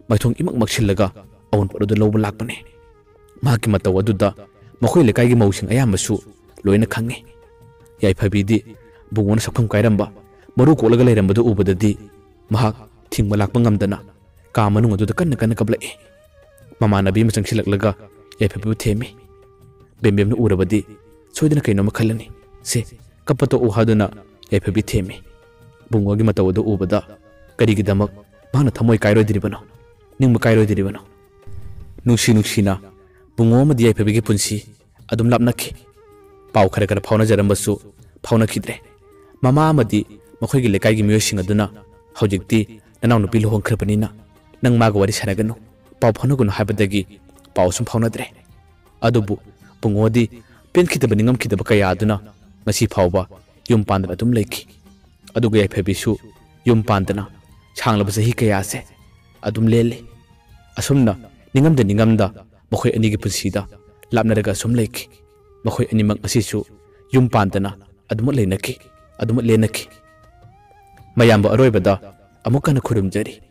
ꯃꯥꯏꯊꯣꯡ ꯏꯃꯛ ꯃꯛꯁꯤꯜꯂꯒ ꯑꯋꯨꯟꯄꯣꯠ ꯑꯗꯨ ꯂꯧꯕ ꯂꯥꯛꯄꯅꯤ꯫ ꯃꯍꯥꯛꯀꯤ ꯃꯇꯧ ꯑꯗꯨꯗ ꯃꯈꯣꯏ ꯂꯩꯀꯥꯏꯒꯤ ꯃꯧꯁꯤꯡ ꯑꯌꯥꯝꯕꯁꯨ ꯂꯣꯏꯅ ꯈꯪꯏ꯫ ꯌꯥꯏꯐꯕꯤꯗꯤ ꯕꯨꯡꯉꯣꯅ ꯁꯛꯐꯝ ꯀꯥꯏꯔꯝꯕ, ꯃꯔꯨ ꯀꯣꯛꯂꯒ ꯂꯩꯔꯝꯕꯗꯨ ꯎꯕꯗꯗꯤ ꯃꯍꯥꯛ ꯊꯤꯡꯕ ꯂꯥꯛꯄ ꯉꯝꯗꯅ ꯀꯥ ꯃꯅꯨꯡ ꯑꯗꯨꯗ ꯀꯟꯅ ꯀꯟꯅ ꯀꯞꯂꯛꯏ꯫ ꯃꯃꯥꯟꯅꯕꯤ ꯑꯃ ꯆꯪꯁꯤꯜꯂꯛꯂꯒ ꯌꯥꯏꯐꯕꯤꯕꯨ ꯊꯦꯝꯃꯤ꯫ ꯕꯦꯝꯕꯦꯝꯅ ꯎꯔꯕꯗꯤ ꯁꯣꯏꯗꯅ ꯀꯩꯅꯣꯝꯃ ꯈꯜꯂꯅꯤ꯫ "ꯁꯦ, ꯀꯞꯄ ꯇꯣꯛꯎ" ꯍꯥꯏꯗꯨꯅ ꯌꯥꯏꯐꯕꯤ ꯊꯦꯝꯃꯤ꯫ ꯕꯨꯡꯉꯣꯒꯤ ꯃꯇꯧ ꯑꯗꯨ ꯎꯕꯗ ꯀꯔꯤꯒꯤꯗꯃꯛ ꯃꯍꯥꯛꯅ ꯊꯃꯣꯏ ꯀꯥꯏꯔꯣꯏꯗ꯭ꯔꯤꯕꯅꯣ? ꯅꯤꯡꯕ ꯀꯥꯏꯔꯣꯏꯗ꯭ꯔꯤꯕꯅꯣ? ꯅꯨꯡꯁꯤ ꯅꯨꯡꯁꯤꯅ ꯕꯨꯡꯉꯣ ꯑꯃꯗꯤ ꯌꯥꯏꯐꯕꯤꯒꯤ ꯄꯨꯟꯁꯤ ꯑꯗꯨꯝ ꯂꯥꯞꯅꯈꯤ꯫ ꯄꯥꯎ ꯈꯔ ꯈꯔ ꯐꯥꯎꯅꯖꯔꯝꯕꯁꯨ ꯐꯥꯎꯅꯈꯤꯗ꯭ꯔꯦ꯫ ꯃꯃꯥ ꯑꯃꯗꯤ ꯃꯈꯣꯏꯒꯤ ꯂꯩꯀꯥꯏꯒꯤ ꯃꯤꯑꯣꯏꯁꯤꯡ ꯑꯗꯨꯅ "ꯍꯧꯖꯤꯛꯇꯤ ꯅꯅꯥꯎꯅꯨꯄꯤ ꯂꯨꯍꯣꯡꯈ꯭ꯔꯕꯅꯤꯅ ꯅꯪ ꯃꯥꯒ ꯋꯥꯔꯤ ꯁꯥꯟꯅꯒꯅꯨ, ꯄꯥꯎ ꯐꯥꯎꯅꯒꯅꯨ" ꯍꯥꯏꯕꯗꯒꯤ ꯄꯥꯎ ꯁꯨꯝ ꯐꯥꯎꯅꯗ꯭ꯔꯦ꯫ ꯑꯗꯨꯕꯨ ꯕꯨꯡꯉꯣꯗꯤ ꯄꯦꯟꯈꯤꯗꯕ ꯅꯤꯡꯉꯝꯈꯤꯗꯕ ꯀꯌꯥ ꯑꯗꯨꯅ ꯉꯁꯤ ꯐꯥꯎꯕ ꯌꯨꯝ ꯄꯥꯟꯗꯅ ꯑꯗꯨꯝ ꯂꯩꯈꯤ꯫ ꯑꯗꯨꯒ ꯌꯥꯏꯐꯕꯤꯁꯨ ꯌꯨꯝ ꯄꯥꯟꯗꯅ ꯁꯥꯡꯂꯕ ꯆꯍꯤ ꯀꯌꯥꯁꯦ ꯑꯗꯨꯝ ꯂꯦꯜꯂꯤ꯫ ꯑꯁꯨꯝꯅ ꯅꯤꯡꯉꯝꯗ ꯅꯤꯡꯉꯝꯗ ꯃꯈꯣꯏ ꯑꯅꯤꯒꯤ ꯄꯨꯟꯁꯤꯗ ꯂꯥꯞꯅꯔꯒ ꯑꯁꯨꯝ ꯂꯩꯈꯤ꯫ ꯃꯈꯣꯏ ꯑꯅꯤꯃꯛ ꯉꯁꯤꯁꯨ ꯌꯨꯝ ꯄꯥꯟꯗꯅ ꯑꯗꯨꯃꯛ ꯂꯩꯅꯈꯤ, ꯑꯗꯨꯃꯛ ꯂꯦꯟꯅꯈꯤ꯫ ꯃꯌꯥꯝꯕꯨ ꯑꯔꯣꯏꯕꯗ ꯑꯃꯨꯛ ꯍꯟꯅ ꯈꯨꯔꯨꯝꯖꯔꯤ꯫